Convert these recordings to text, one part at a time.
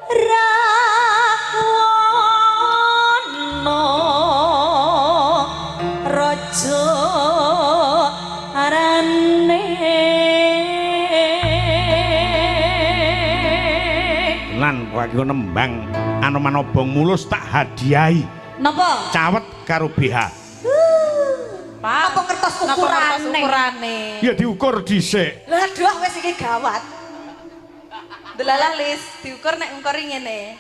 Rahwana raja arane. Lan kowe nembang Anoman Obong Mulus tak hadiahi. Napa? Cawet karo BH. Pak, apa ngertos ukurane? Ukurane. Ya diukur dhisik. Lah aduh wis iki gawat. Delalah Lis, diukur nek ngukuri ngene.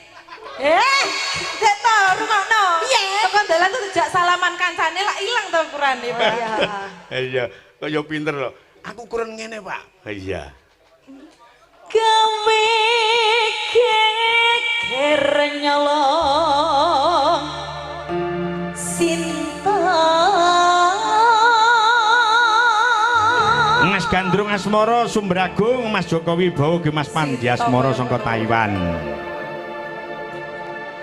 Eh, Dek to, rungokno. Piye? Teko dalan tuh dijak salaman kancane lak ilang to ukurane, Pak. Iya. Iya, kok ya pinter lho. Aku ukuran ngene, Pak. Iya. Gawe geger nyolong sinta. Mas Gandrung Asmara Sumberagung, Mas Joko Wibowo ge Mas Pandi Asmara saka Taiwan.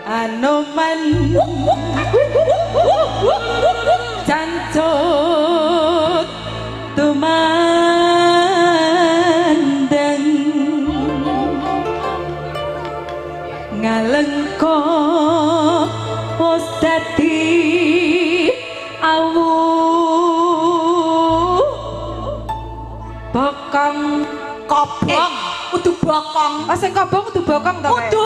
Anoman cancuk tumandang ngalengka wis dadi awu bokong Kobong, kudu bokong. Oh sing kobong kudu bokong to kae? Kudu.